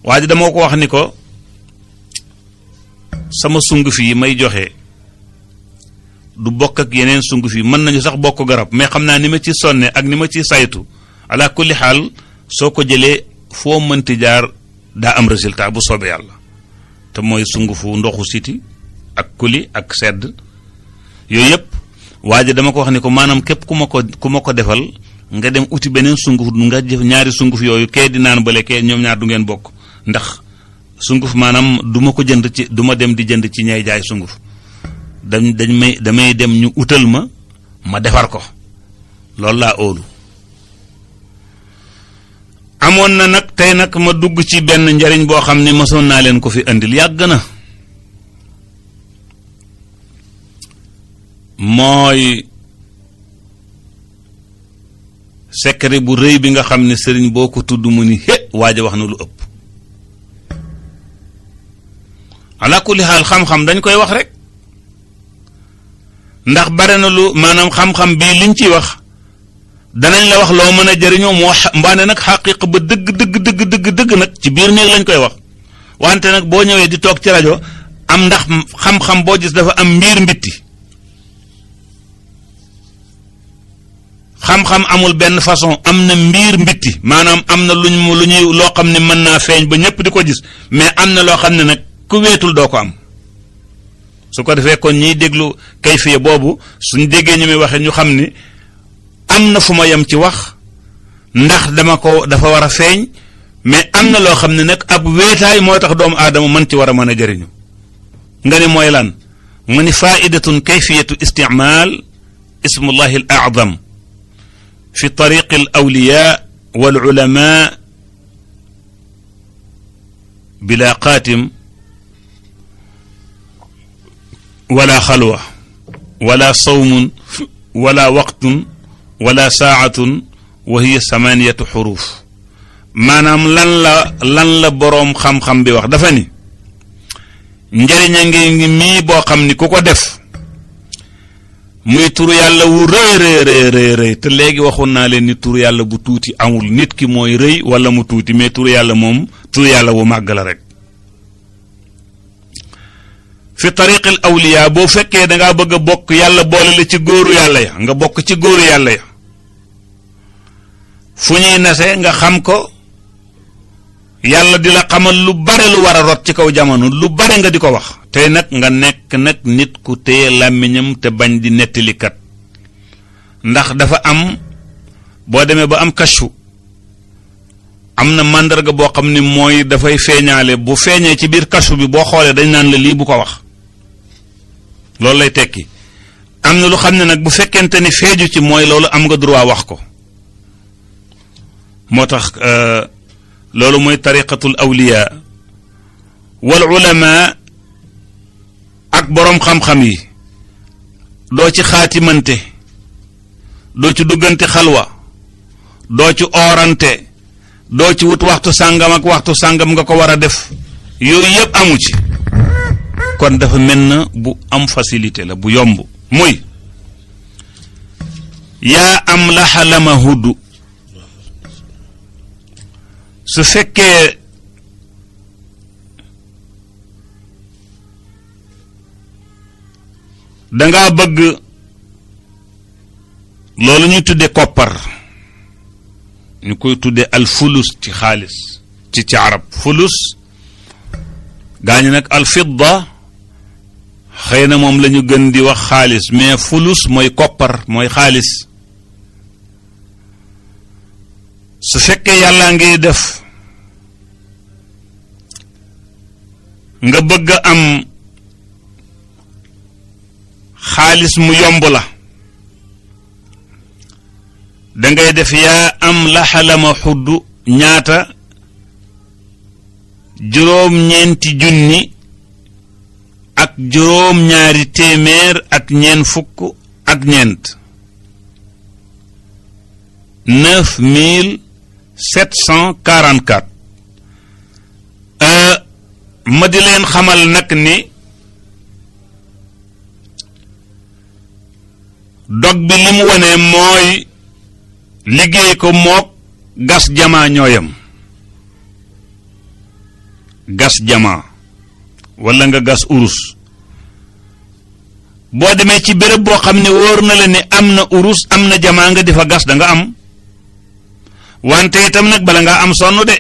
waa ji dama ko wax ni ko sama sunguf yi may joxe du bokk ak yeneen sunguf yi mën nañu sax bokk garab mais xam naa ni ma ci sonne ak ni ma ci saytu ala kulli xaal soo ko jëlee foo mënti jaar daa am résultat bu soobee yàlla te mooy sungufu ndoxu siti ak kuli ak sedd yooyu yëpp waa ji dama ko wax ni ko maanaam képp ku ma ko defal nga dem uti beneen sunguf nga jëf ñaari sunguf yooyu kee di naan bale kee ñoom ñaar du ngeen bokk ndax sunguf maanaam du ma ko jënd ci du ma dem di jënd ci ñay jaay sunguf damay dem ñu utal ma defar ko loolu laa óolu. amoon na nag tey nag ma dugg ci benn njariñ boo xam ne mësoon naa leen ko fi andil yàgg na mooy secret bu rëy bi nga xam ne sëriñ boo ko tudd mu ni waaja wax na lu ëpp ala kulli xaal xam-xam dañ koy wax rek ndax bare na lu maanaam xam-xam bii liñ ciy wax danañ la wax loo mën a jëriñoo moo mbaane nag xaqiiq ba dëgg nag ci biir néeg lañ koy wax wante nag boo ñëwee di toog ci rajo am ndax xam-xam boo gis dafa am mbiir mbitti xam-xam amul benn façon am na mbiir mbitti maanaam am na lu ñuy loo xam ne mën naa feeñ ba ñëpp di ko gis mais am na loo xam ne nag ku weetul doo ko am su ko defee kon ñiy déglu kayfiya boobu suñ déggee ñu muy waxee ñu xam ni am na fu ma yem ci wax ndax dafa war a feeñ mais am na loo xam ne nag ab wéetaay moo tax doomu aadama mën ci war a mën a jëriñu nga ne mooy lan mu ni faidatun kayfiyatu istimaal ismullahi al a'zam fi tariqi al awliya wal ulama bila qaatim wala xalwa wala sawmun wala waqtun wala saatun wa hiya samaniyatu xuruf maanaam lan la boroom xam-xam bi wax dafa ni njëriñ a ngi mii boo xam ni ku ko def muy turu yàlla wu rëy te léegi waxoon naa leen ni turu yàlla bu tuuti amul nit ki mooy rëy wala mu tuuti mais turu yàlla moom turu yàlla wu màgg la rek fi tariqil awliya boo fekkee dangaa bëgg a bokk yàlla boole la ci góoru yàlla ya nga bokk ci góoru yàlla ya fu ñuy nase nga xam ko yàlla di la xamal lu bare lu war a rot ci kaw jamono lu bare nga di ko wax tey nag nga nekk nag nit ku téye làmmiñam te bañ di nettalikat ndax dafa am boo demee ba am kashfu am na màndarga boo xam ni mooy dafay feeñaale bu feeñee ci biir kashfu bi boo xoolee dañ naan la lii bu ko wax loolu lay tekki am na lu xam ne nag bu fekkente ni feeju ci mooy loolu am nga droit wax ko moo tax loolu mooy tariqatul awliya wal ulama ak boroom xam-xam yi doo ci xaatimante doo ci duggante xalwa doo ci oorante doo ci wut waxtu sàngam ak waxtu sàngam nga ko war a def yooyu yëpp amu ci kon dafa mel na bu am facilité la bu yomb muy yaa am laxalama hudd su fekkee dangaa bëgg loolu ñuy tudde koppar ñu koy tudde al fulus ci xaalis ci arab fulus gaañu nag al fidda xëy na moom la ñu gën di wax xaalis mais fulus mooy koppar mooy xaalis su fekkee yàlla ngi def nga bëgg a am xaalis mu yomb la dangay def yaa am laxalama xudd ñaata juróom-ñeenti junni ak juróom-ñaari téeméer ak ñeent fukk ak ñeent 9744 ma di leen xamal nag ni dog bi li mu wone mooy liggéey ko mook gas jamaa ñooyam gas jamaa wala nga gas urus boo demee ci béréb boo xam ne wóor na la ne am na urus am na jamaa nga di fa gas da nga am wante itam nag bala ngaa am sonn de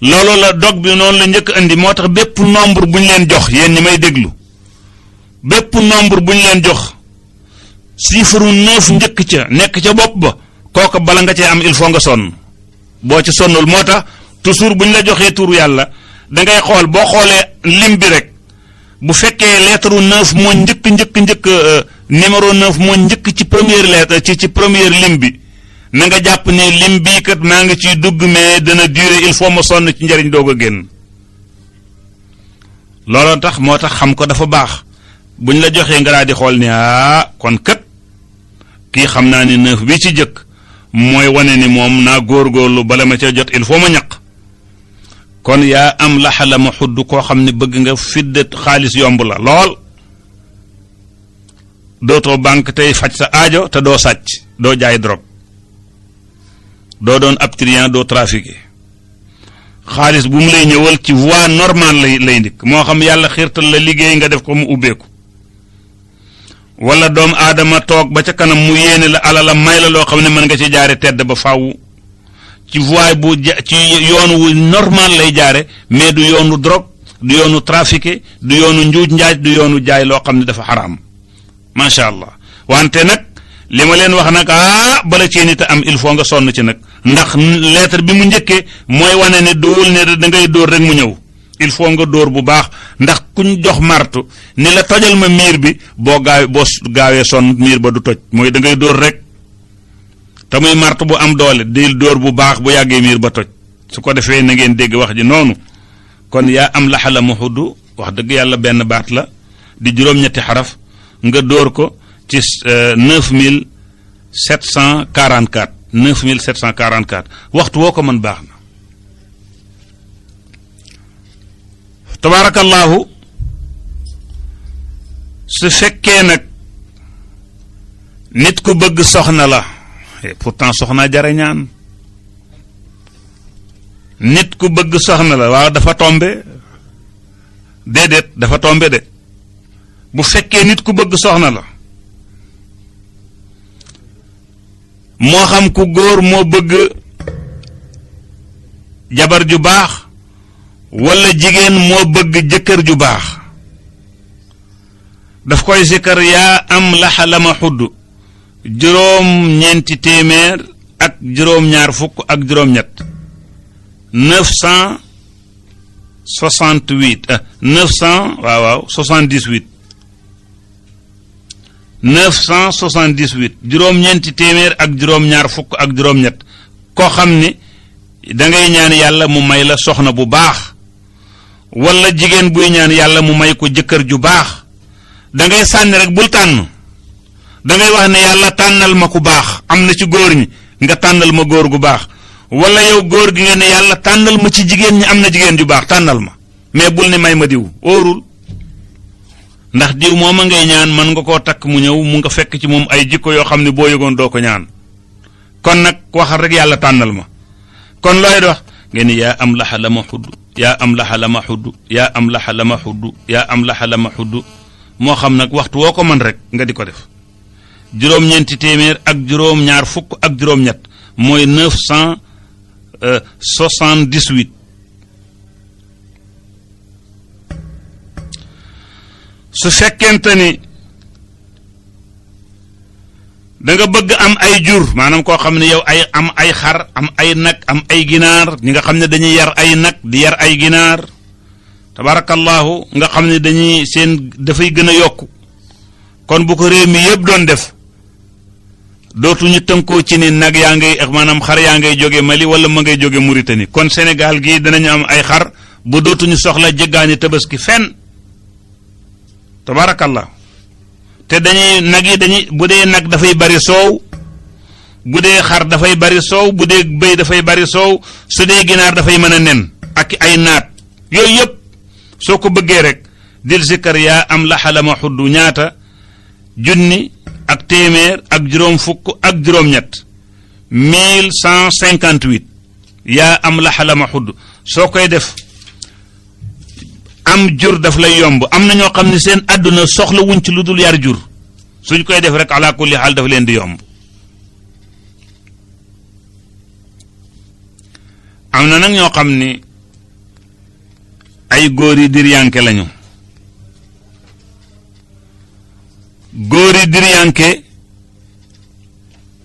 loolu la dog bi noonu la njëkk andi moo tax bépp nombre bu ñu leen jox yéen ñi may déglu bépp nombre bu ñu leen jox chiffre 9 njëkk ca nekk ca bopp ba kooka bala nga cee am il faut nga sonn boo ci sonnul moo tax toujours bu ñu la joxee turu yàlla da ngay xool boo xoolee lim bi rek bu fekkee lettre 9 moo njëkk numéro 9 moo njëkk ci première lettre ci première lim bi na nga jàpp ne lim bii kat maa ngi ciy dugg mais dana durer il faut ma sonn ci njëriñ doog a génn looloo tax moo tax xam ko dafa baax buñ la joxee nga daal di xool ne kon kat kii xam naa ne 9 bi ci jëkk mooy wane ni moom naa góorgóorlu bala ma ca jot il faut ma ñaq kon yaa am laxala ma xudd koo xam ne bëgg nga fiddat xaalis yomb la lool dootoo banque tey faj sa aajo te doo sàcc doo jaay drogue doo doon ab trian doo trafiqué xaalis bu mu lay ñëwal ci voie normale lay ndikk moo xam yàlla xiirtal la liggéey nga def ko mu ubbeeku wala doom aadama toog ba ca kanam mu yéene la alala may la loo xam ne mën nga ci jaare tedd ba faaw ci voie bu ci yoon wu normal lay jaare mais du yoonu drogue du yoonu trafiqué du yoonu njuuj njaaj du yoonu jaay loo xam ne dafa xaraam macha allah wante nag li ma leen wax nag bala cee nit a am il faut nga sonn ci nag ndax lettre bi mu njëkkee mooy wane ne doowul ne da ngay dóor rek mu ñëw il faut nga dóor bu baax ndax kuñ jox martu ni la tojal ma miir bi boo gaawee sonn miir ba du toj mooy da ngay dóor rek te muy martu bu am doole di dóor bu baax bu yàggee miir ba toj su ko defee na ngeen dégg wax ji noonu kon yaa am laxala ma xudd wax dëgg yàlla benn baat la di juróom-ñetti xaraf nga dóor ko ci 9744 9744 waxtu woo ko mën baax na tabarakallahu su fekkee nag nit ku bëgg soxna la pourtant soxna jara ñaan nit ku bëgg soxna la waaw dafa tombe déedéet dafa tombe de bu fekkee nit ku bëgg soxna la moo xam ku góor moo bëgg jabar ju baax wala jigéen moo bëgg jëkkër ju baax daf koy sikkar yaa am laxalama xudd juróom-ñeenti téeméer ak juróom-ñaar fukk ak juróom-ñett 968 978 juróom-ñeenti téeméer ak juróom-ñaar fukk ak juróom-ñett koo xam ni da ngay ñaan yàlla mu may la soxna bu baax wala jigéen buy ñaan yàlla mu may ko jëkkër ju baax da ngay sànni rek bul tànn da ngay wax ne yàlla tànnal ma ku baax am na ci góor ñi nga tànnal ma góor gu baax wala yow góor gi nga ne yàlla tànnal ma ci jigéen ñi am na jigéen ju baax tànnal ma mais bul ne may ma diw óorul ndax diw moom a ngay ñaan mën nga koo takk mu ñëw mu nga fekk ci moom ay jikko yoo xam ne boo yëgoon doo ko ñaan kon nag waxal rek yàlla tànnal ma kon looy wax ngeen yaa am laxala ma xudd yaa am laxala ma xudd yaa am laxala ma xudd yaa am laxala ma xudd moo xam nag waxtu woo ko mën rek nga di ko def juróom-ñeenti téeméer ak juróom-ñaar fukk ak juróom-ñett mooy 978 su fekkente ni da nga bëgg am ay jur maanaam koo xam ne yow am ay xar am ay nag am ay ginaar ñi nga xam ne dañuy yar ay nag di yar ay ginaar tabarakallahu nga xam ne dañuy seen dafay gën a yokku kon bu ko réew mi yëpp doon def dootuñu tënkoo ci ni nag yaa ngay maanaam xar yaa ngay jóge Mali wala ma ngay jóge Mauritanie kon Sénégal gii danañu am ay xar bu dootuñu soxla jéggaani tabaski fenn tabarakallah te dañuy nag yi dañuy bu dee nag dafay bari soow bu dee xar dafay bari soow bu dee bëy dafay bari soow su dee ginaar dafay mën a nen ak ay naat yooyu yëpp soo ko bëggee rek dil sikkar yaa am laxalama xuddu ñaata junni ak téeméer ak juróom fukk ak juróom-ñett 1158 yaa am laxala ma xudd soo koy def am jur daf lay yomb am na ñoo xam ne seen àdduna soxla wuñ ci lu dul yar jur suñ koy def rek ala kulli xaal daf leen di yomb am na nag ñoo xam ni ay góor yi diryanke lañu góor yi diryanke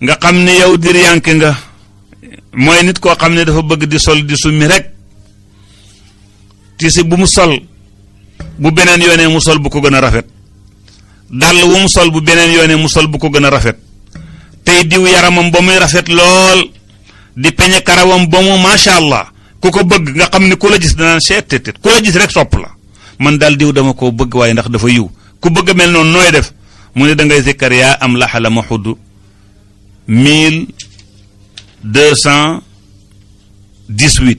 nga xam ne yow diryanke nga mooy nit koo xam ne dafa bëgg di sol di summi rek tisi bu mu sol bu beneen yoonee mu sol bu ko gën a rafet dàll wu mu sol bu beneen yoonee mu sol bu ko gën a rafet tey diw yaramam ba muy rafet lool di peñe karawam ba mu macha allah ku ko bëgg nga xam ne ku la gis danaan seet ku la gis rek sopp la man daal diw dama koo bëgg waaye ndax dafa yiw ku bëgg a mel noonu nooy def mu ne da ngay zikkar yaa am laxala ma xudd 1218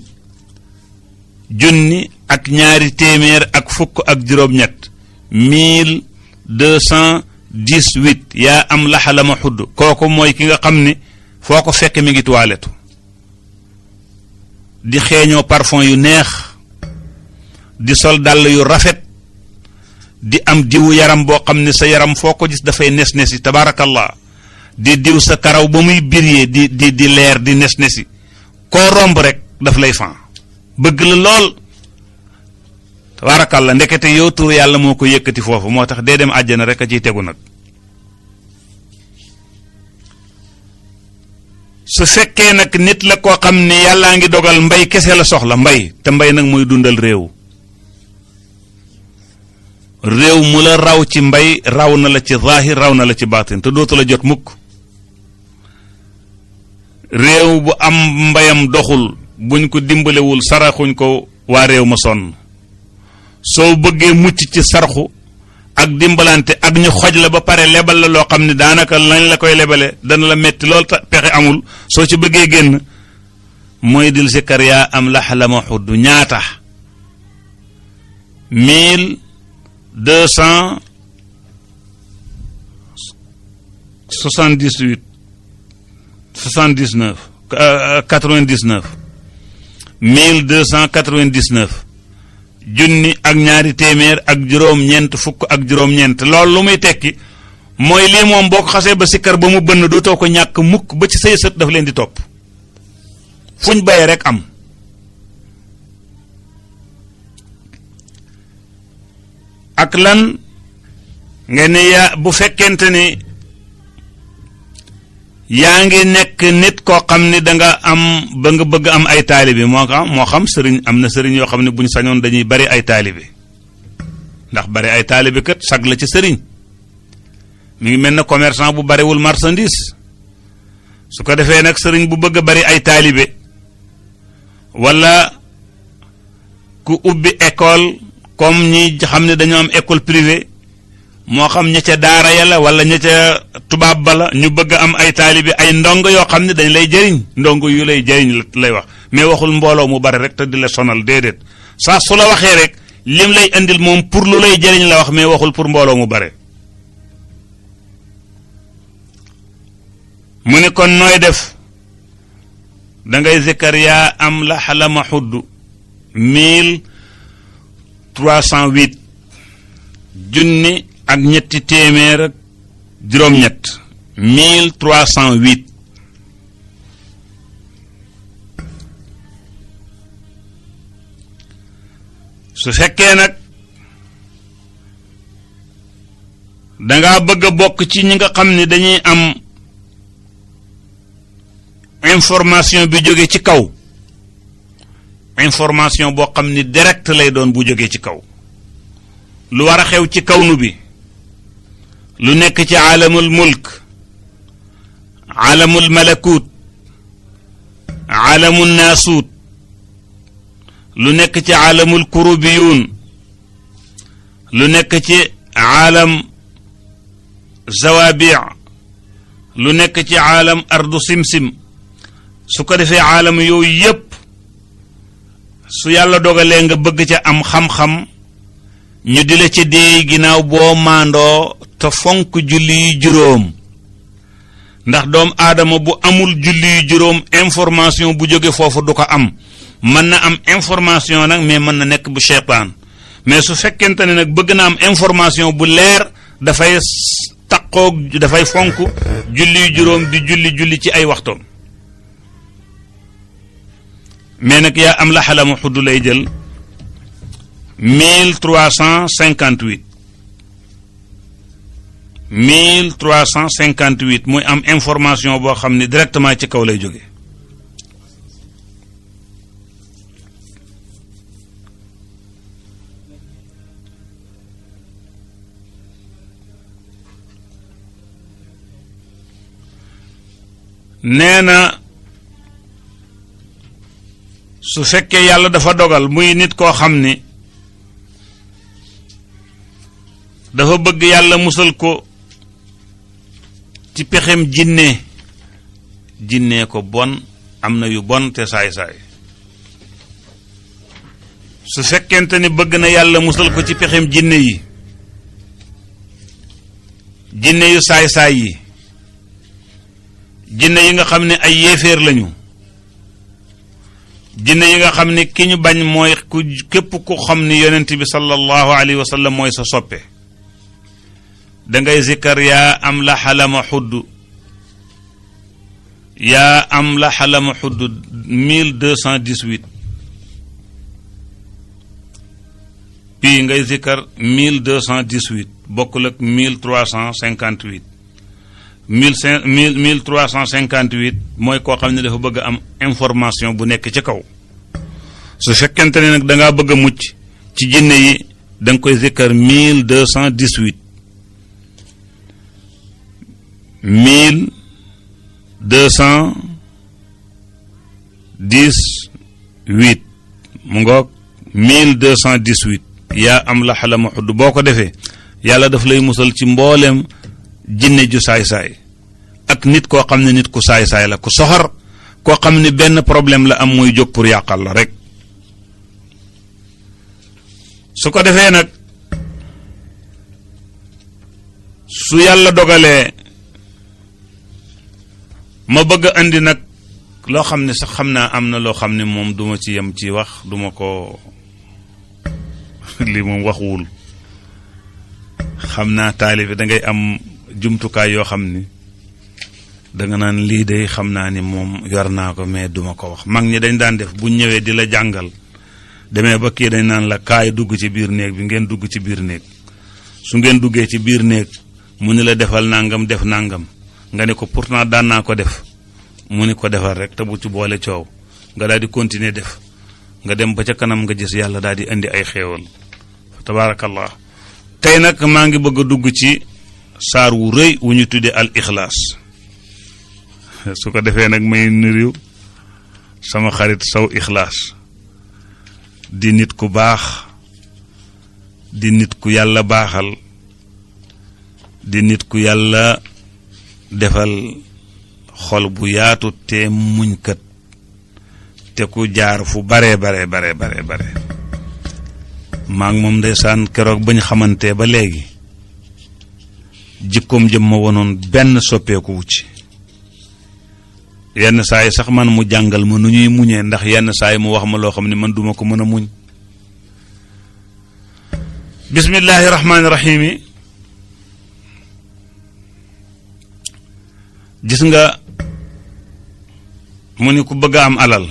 junni ak ñaari téeméer ak fukk ak juróom-ñett 1218 yaa am laxala ma xudd kooku mooy ki nga xam ni foo ko fekk mi ngi toilette di xeeñoo parfum yu neex di sol dàll yu rafet di am diwu yaram boo xam ne sa yaram foo ko gis dafay nes-nesi tabaarakallah di diw sa karaw ba muy biree di leer di nes-nesi koo romb rek daf lay fan bëgg la lool tabaarakallah ndekete yow tur yàlla moo ko yëkkati foofu moo tax dee dem àjjana rek a ciy tegu nag su fekkee nag nit la koo xam ne yàllaa ngi dogal mbay kese la soxla mbay te mbay nag mooy dundal réew mu la raw ci mbay raw na la ci zaahir raw na la ci baatin te dootu la jot mukk réew bu am mbayam doxul buñ ko dimbalewul saraxuñ ko waa réew ma sonn soo bëggee mucc ci sarxu ak dimbalante ak ñu xoj la ba pare lebal la loo xam ne daanaka lañ la koy lebale dana la metti lool pexe amul soo ci bëggee génn mooy dil sikkar yaa am laxala ma xudd ñaata 1278 79 99 1299 junni ak ñaari téeméer ak juróom-ñeent fukk ak juróom-ñeent loolu lu muy tekki mooy lii moom boo ko xasee ba sikkar ba mu bënn dootoo ko ñàkk mukk ba ci say sët daf leen di topp fuñ bayee rek am ak lan nga ne yaa bu fekkente ni yaa ngi nekk nit koo xam ni da nga am ba nga bëgg am ay taalibe moo xam sëriñ am na sëriñ yoo xam ne buñ sañoon dañuy bari ay taalibe ndax bari ay taalibe kat sag la ci sëriñ mi ngi mel na commerçant bu bariwul marchandise su ko defee nag sëriñ bu bëgg a bari ay taalibe wala ku ubbi école comme ñi xam ne dañoo am école privée moo xam ña ca daara ya la wala ña ca tubaab ba la ñu bëgg am ay taalibe ay ndongo yoo xam ne dañ lay jëriñ ndongo yu lay jëriñ lay wax mais waxul mbooloo mu bari rek te di la sonal déedéet saa su la waxee rek lim lay indil moom pour lu lay jëriñ la wax mais waxul pour mbooloo mu bari mu ne kon nooy def da ngay zikkar yaa am la xalama xudd 1308 junni ak ñetti téeméer ak juróom-ñett 1308 su fekkee nag dangaa bëgg a bokk ci ñi nga xam ne dañuy am information bi jóge ci kaw information boo xam ni direct lay doon bu jóge ci kaw lu war a xew ci kawnu bi lu nekk ci aalamul mulk aalamul malakut aalamul naasuut lu nekk ci aalamul kurubiyun lu nekk ci aalam zawabi lu nekk ci aalam ardu simsim su ko defee aalam yooyu yépp su yàlla dogalee nga bëgg ca am xam-xam ñu di la ci dee ginnaaw boo maandoo te fonk julli juróom ndax doom aadama bu amul julli yu juróom information bu jóge foofu du ko am mën na am information nag mais mën na nekk bu seytaan mais su fekkente ne nag bëgg na am information bu leer dafay taqoog dafay fonk julli yu juróom di julli ci ay waxtoom mais nag yaa am la xalamu xudd lay jël 1358 muy am information boo xam ne directement ci kaw lay jóge nee na su fekkee yàlla dafa dogal muy nit koo xam ni dafa bëgg yàlla musal ko ci pexem jinne ko bon am na yu bon te saay-saay su fekkente ni bëgg na yàlla musal ko ci pexem jinne yu saay-saay yi jinne yi nga xam ne ay yéeféer lañu jinne yi nga xam ne ki ñu bañ mooy képp ku xam ni yonent bi sallallahu alayhi wa sallam mooy sa soppe dangay zikkar yaa am la xalama xudd 1218 pii ngay zikkar 1218 bokkul ak 1358 1358 mooy koo xam ne dafa bëgg a am information bu nekk ci kaw su fekkente ne nag da ngaa bëgg a mucc ci jinne yi da nga koy zikkar 1218 mu ngoog 1218 yaa am la xalama xudd boo ko defee yàlla daf lay musal ci mbooleem jinne ju saay-saay ak nit koo xam ne nit ku saay-saay la ku soxor koo xam ne benn problème la am muy jóg pour yàqal la rek su ko defee nag su yàlla dogalee ma bëgg a andi nag loo xam ne sax xam naa am na loo xam ne moom duma ci yem ci wax duma ko lii moom waxuwul xam naa taalibe da ngay am jumtukaay yoo xam ni danga naan lii de xam naa ni moom yor naa ko mais duma ko wax mag ñi dañ daan def bu ñëwee di la jàngal demee ba kii dañ naan la kaay dugg ci biir néeg bi ngeen dugg ci biir néeg su ngeen duggee ci biir néeg mu ni la defal nangam def nangam nga ne ko pourtant daan naa ko def mu ni ko defal rek te bu ci boole coow nga daal di continuer def nga dem ba ca kanam nga gis yàlla daal di indi ay xéewal tabaarakallah tey nag maa ngi bëgg a dugg ci saar wu rëy wu ñu tuddee al ixlaas su ko defee nag may nuyu sama xarit saw ixlaas di nit ku baax di nit ku yàlla baaxal di nit ku yàlla defal xol bu yaatu te muñkat te ku jaar fu bare maa ngi moom ndeysaan keroog bañ xamante ba léegi jikkoom jëm ma wonoon benn soppeeku wu ci yenn saa yi sax man mu jàngal ma nu ñuy muñee ndax yenn saa yi mu wax ma loo xam ne man duma ko mën a muñ bismillahi rahmaani rahim yi gis nga mu ni ku bëgg a am alal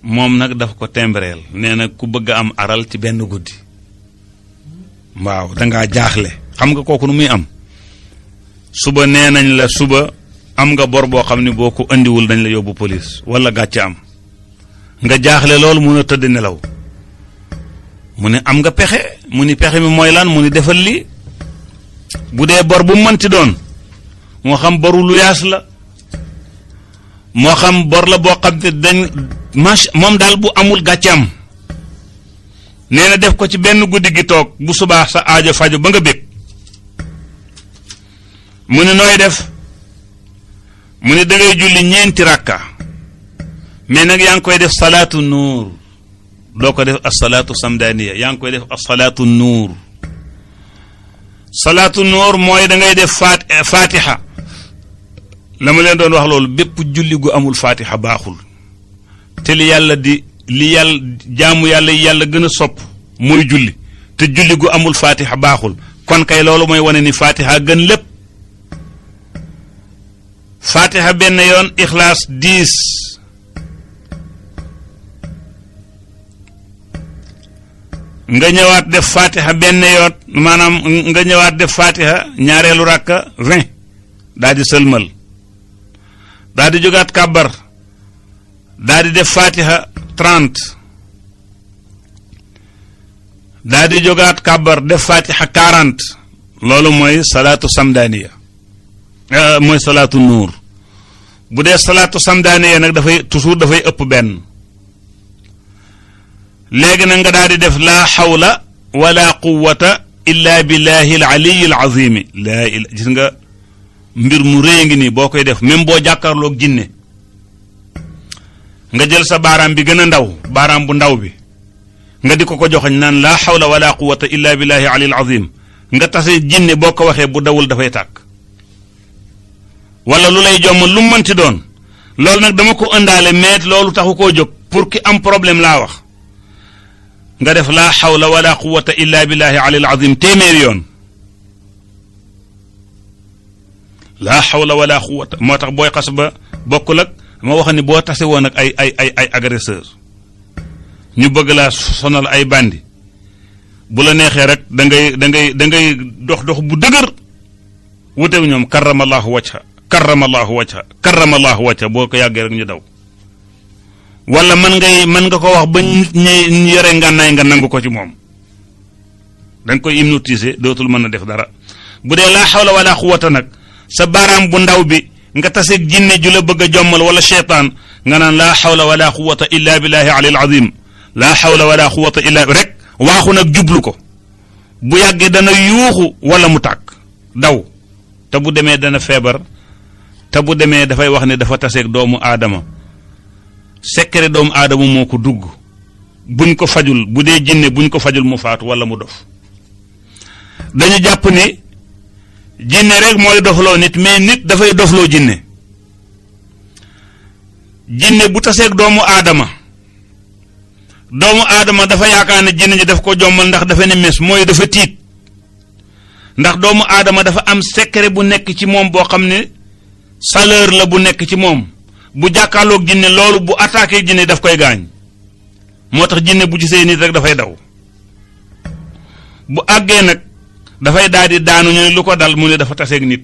moom nag daf ko tembreel nee na ku bëgg a am alal ci benn guddi waaw dangaa jaaxle xam nga kooku nu muy am suba nee nañ la suba am nga bor boo xam ne boo ko andiwul dañ la yóbbu police wala gàcce am nga jaaxle loolu mun a tëdd nelaw mu ne am nga pexe mu ni pexe mi mooy lan mu ni defal lii bu dee bor bu mënti doon moo xam boru lu yaas la moo xam bor la boo xam ne dañ moom daal bu amul gàcce am nee na def ko ci benn guddi gi toog bu subaa sa aajo faju ba nga bég mu ne nooy def mu ne dangay julli ñeenti rakka mais nag yaa ngi koy def salaatu nuur doo ko def as-salaatu samdaniya yaa ngi koy def as-salaatu nuur salaatu nuur mooy da ngay def fatiha la ma leen doon wax loolu bépp julli gu amul fatiha baaxul te li yàlla jaamu yàlla gën a sopp mooy julli te julli gu amul fatiha baaxul kon kay loolu mooy wane ni fatiha gën lépp fatiha benn yoon ixlaas 10 nga ñëwaat def fatiha benn yoon maanaam nga ñëwaat def fatiha ñaareelu rakka 20 daal di sëlmal daal di jógaat kàbbar daal di def fatiha 30 daal di jógaat kàbbar def fatiha 40 loolu mooy salaatu samdaniya mooy salaatu nuur bu dee salaatu samdaniya nag dafay toujours dafay ëpp benn léegi nag nga daal di def laa xawla wala quwwata illa billahi al aliyi al azimi laa ila gis nga mbir mu rëy ngi nii boo koy def même boo jàkkaarloog jinne nga jël sa baaraam bi gën a ndaw baaraam bu ndaw bi nga di ko joxañ naan laa xawla wala quwwata illa billahi ali al azim nga tase jinne boo ko waxee bu dawul dafay tàkk wala lu lay jommal lu mënti doon loolu nag dama ko ëndaale mais loolu taxu koo jóg pour ki am problème laa wax nga def laa xawla wala quwwata illa billahi ali al azim téeméer yoon laa xawla wala quwwata moo tax booy xas ba bokkul ak ma wax ni boo tase woon ak ay agresseur ñu bëgg laa sonal ay bandi bu la neexee rek da ngay dox bu dëgër wutew ñoom karamallahu wajha boo ko yàggee rek ñu daw wala mën nga ko wax ba ñu yore ngànnaay nga nangu ko ci moom da nga koy hypnotiser dootul mën a def dara bu dee laa xawla wala quwwata nag sa baaraam bu ndaw bi nga taseeg jinne ju la bëgg a jommal wala cheytaan nga naan laa xawla wala quwwata illa billahi alil azim laa xawla wala quwwata illa rek waaxu nag jublu ko bu yàggee dana yuuxu wala mu tàkk daw te bu demee dana feebar te bu demee dafay wax ne dafa taseeg doomu aadama secret doomu aadama moo ko dugg buñ ko fajul bu dee jinne buñ ko fajul mu faatu wala mu dof dañu jàpp ni jinne rek mooy dofloo nit mais nit dafay dofloo jinne bu taseeg doomu aadama dafa yaakaar ne jinne ñi daf ko jommal ndax dafa ne mes mooy dafa tiit ndax doomu aadama dafa am secret bu nekk ci moom boo xam ne chaleur la bu nekk ci moom bu jàkkaarloog jinne loolu bu attaqué jinne daf koy gaañ moo tax jinne bu gisee nit rek dafay daw bu àggee nag dafay daal di daanu ñu ne lu ko dal mu ne dafa taseeg nit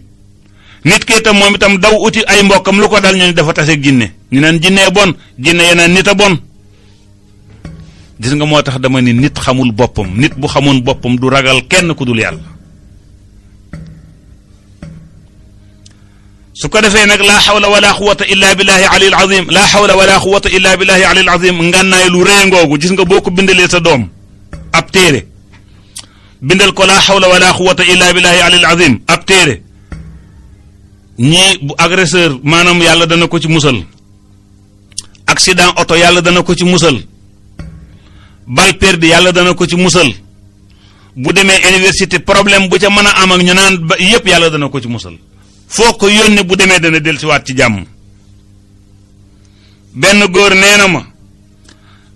ki itam moom itam daw uti ay mbokkam lu ko dal ñu ne dafa taseeg jinne ñu naan jinne bon jinne yeneen nit a bon gis nga moo tax dama ni nit xamul boppam nit bu xamoon boppam du ragal kenn ku dul yàlla su ko defee nag laa xawla wala quwwata illa billahi alil azim laa xawla wala quwwata illa billahi alil azim ngànnaay lu rëy ngoogu gis nga boo ko bindalee sa doom ab téere bindal ko laa xawla wala quwwata illa billahi alil azim ab téere ñii bu agresseur maanaam yàlla dana ko ci musal accident oto yàlla dana ko ci musal balle perdue yàlla dana ko ci musal bu demee université problème bu ca mën a am ak ñu naan ba yépp yàlla dana ko ci musal foo ko yónni bu demee dana dellusiwaat ci jàmm benn góor nee na ma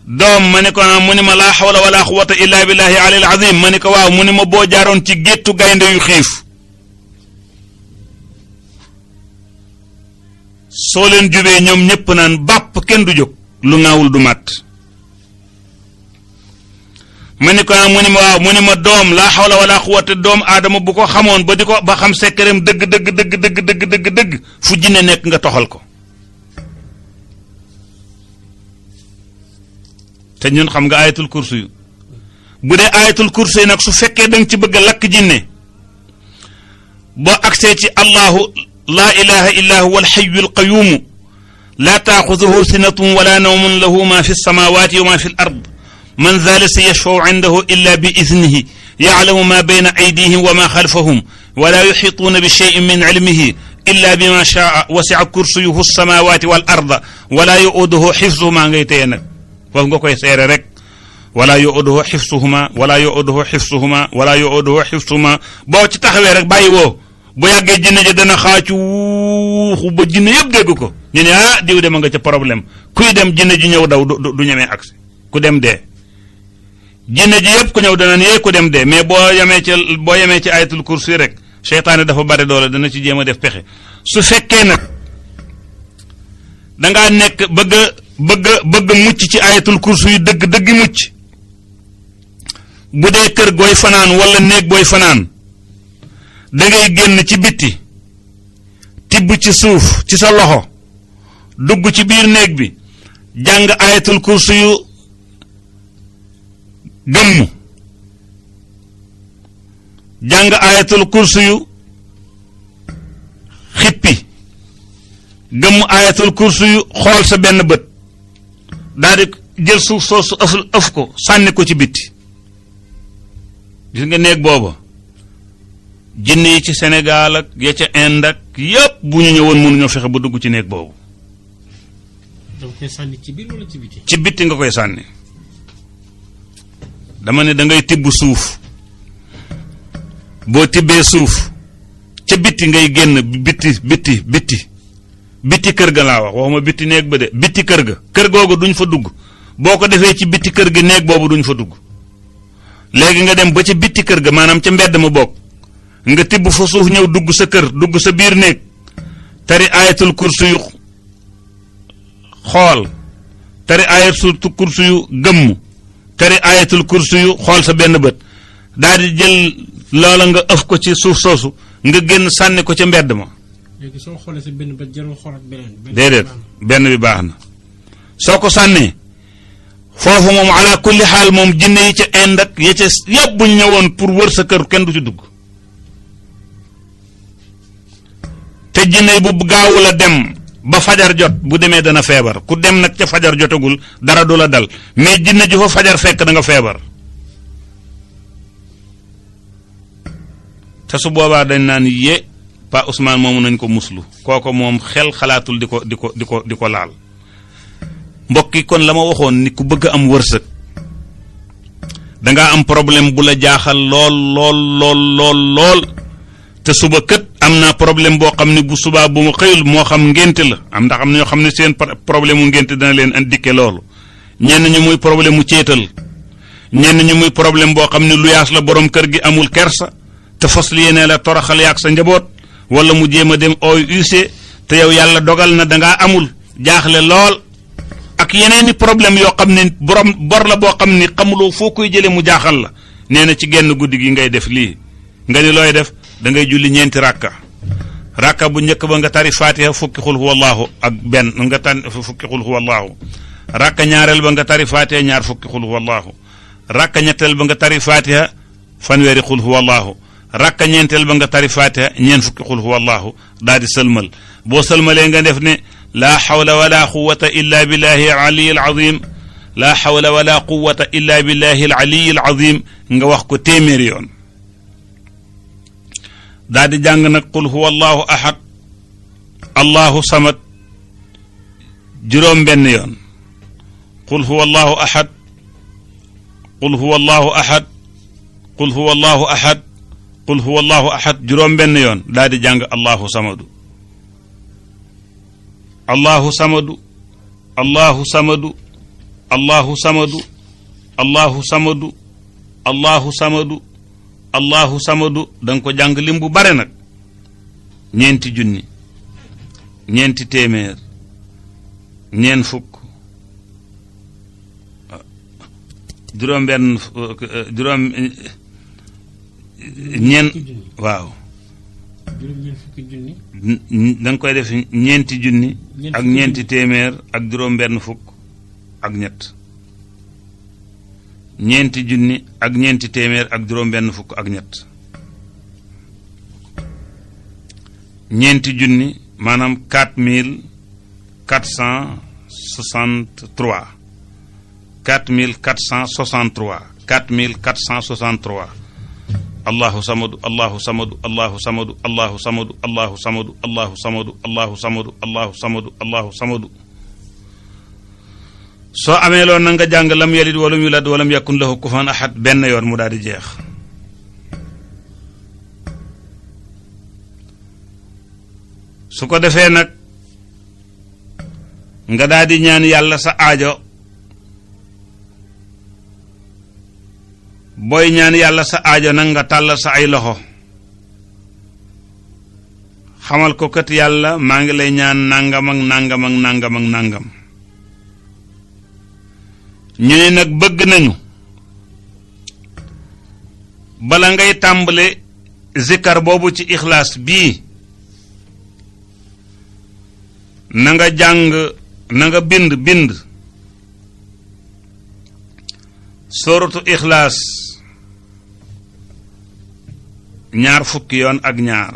doom ma ne ko mu ni ma laa xawla wala quwwata illa billahi alil azim ma ne ko waaw mu ni ma boo jaaroon ci géttu gaynde yu xiif soo leen jubee ñoom ñépp naan bàpp kenn du jóg lu ŋaawul du màtt ma ni ko mu ni ma waaw mu ni ma doom laa xawla wala quwwata doom aadama bu ko xamoon ba xam sekkereem dëgg fu jinne nekk nga toxal ko te ñun xam nga ayatul kursi yu bu dee ayatul kursi yi nag su fekkee danga ci bëgg a lakk jinne boo agsee ci allahu laa ilaha illa huwa alxayu alqayumu laa taaxuduhu sinatun wala nawmun lahu ma fi lsamawati wa ma fi l ard man za lasi yashfau indahu illa bi idnihi yaclamu ma bayna aydihim wa ma xalfahum wala yuxituuna bi cheyin min cilmihi illa bima shaa wasica kursiyuhu lsamawati wal arda wala yuuduhu xifzuhuma ngay téye nag foofu nga koy seere rek wala yuuduhu xifsuhuma wala yuuduhu xifsuhuma wala yuuduhu xifsuhuma boo ci taxawee rek bàyyi woo bu yàggee jinne ji dana xaacu wuuxu ba jinne yëpp dégg ko ñu ne ah diw dem nga ca problème kuy dem jinne ji ñëw daw du ñemee agsi ku dem dee jinne ji yëpp ku ñëw dana ne ku dem dee mais boo yemee ci ayatul kursi rek seytaane dafa bare doole dana ci jéem a def pexe su fekkee nag dangaa nekk bëgg mucc ci ayatul kursi yu dëgg mucc bu dee kër gooy fanaan wala néeg booy fanaan dangay génn ci bitti tibb ci suuf ci sa loxo dugg ci biir néeg bi jàng ayatul kursi yu gëmm jàng ayatul kursi yu xippi gëmm ayatul kursi yu xool sa benn bët daal di jël suuf soosu ëf ko sànni ko ci bitti gis nga néeg booba jinne yi ci Sénégal ak ya ca Inde ak yépp bu ñu ñëwoon mënuñoo fexe ba dugg ci néeg boobu. da nga koy sànni ci biir wala ci bitti. ci bitti nga koy sànni dama ne da ngay tibb suuf boo tibbee suuf ca bitti ngay génn bitti kër ga laa wax waxuma bitti néeg ba de bitti kër ga kër googu duñ fa dugg boo ko defee ci bitti kër gi néeg boobu duñ fa dugg léegi nga dem ba ca bitti kër ga maanaam ca mbedd ma bokk nga tibb fa suuf ñëw dugg sa kër dugg sa biir néeg tari ayatul kursi yu xool tari ayatul kursi yu gëmm tari ayatul kursi yu xool sa benn bët daal di jël loola nga ëf ko ci suuf soosu nga génn sànni ko ca mbedd ma. léegi soo xoolee sa benn bët jarul xool ak beneen. déedéet benn bi baax na soo ko sànnee foofu moom ala kulli xaal moom jinne yi ca Inde ak ya ca yëpp bu ñu ñëwoon pour wër sa kër kenn du ci dugg te jinne yi bu gaawu la dem ba fajar jot bu demee dana feebar ku dem nag ca fajar jotagul dara du la dal mais jinne ju fa fajar fekk da nga feebar te su boobaa dañ naan ye Pa Ousmane moomu nañ ko muslu kooko moom xel xalaatul di ko laal mbokk yi kon la ma waxoon ni ku bëgg am wërsëg dangaa am problème bu la jaaxal lool te suba kët am naa problème boo xam ne bu subaa bu ma xëyul moo xam ngénte la am ndax am na ñoo xam ne seen problème mu ngénte dana leen indiqué loolu ñenn ñi muy problème mu céetal ñenn ñi muy problème boo xam ne luyaas la borom kër gi amul kersa te fas yéene la toroxal yaak sa njaboot wala mu jéem a dem OUC te yow yàlla dogal na dangaa amul jaaxle lool ak yeneen i problème yoo xam ne bor la boo xam ni xamuloo foo koy jëlee mu jaaxal la nee na ci genn guddi gi ngay def lii nga ni looy def da ngay julli ñeenti rakka bu njëkk ba nga tari fatiha fukki xul huwallahu ak benn nga tan fukki xul huwallahu rakka ñaareel ba nga tari fatiha ñaar fukki xul huwallahu rakka ñetteel ba nga tari fatiha fanweeri xul huwallahu rakka ñeenteel ba nga tari fatiha ñeen fukki xul huwallahu daal di sëlmal boo sëlmalee nga def ne laa xawla wala quwata illa billahi al aliyi al azim laa xawla wala quwata illa billahi al aliyi al azim nga wax ko téeméeri yoon daal di jàng nag qul huwa allahu ahad allahu samad juróom benn yoon qul huwa allahu ahad qul huwa allahu ahad qul huwa allahu ahad qul huwa allahu ahad juróom benn yoon daal di jàng allahu samadu allahu samadu allahu samadu allahu samadu allahu samadu allahu samadu allahu samadu da nga ko jàng lim bu bare nag 4 junni 4 téeméer 4 fukk juróom benn juróom ñeen waaw da nga koy def 4 junni ak 4 téeméer ak juróom benn fukk ak ñett 4 junni ak 4 téeméer ak juróom benn fukk ak ñett 4 junni maanaam 4463 4463 allahu samadu allahu samadu allahu samadu allahu samadu allahu samadu allahu samadu allahu samadu allahu samadu allahu samadu soo amee loon na nga jàng lam yalid walam yulad walam yakun lahu kufuwan ahad benn yoon mu daal di jeex. su ko defee nag nga daal di ñaan yàlla sa aajo. booy ñaan yàlla sa aajo nag nga tàllal sa ay loxo xamal ko kat yàlla maa ngi lay ñaan nangam ak nangam ak nangam ak nangam. ñu ne nag bëgg nañu bala ngay tàmbale zikkar boobu ci ixlaas bii na nga jàng na nga bind sooratu ixlaas 20 yoon ak ñaar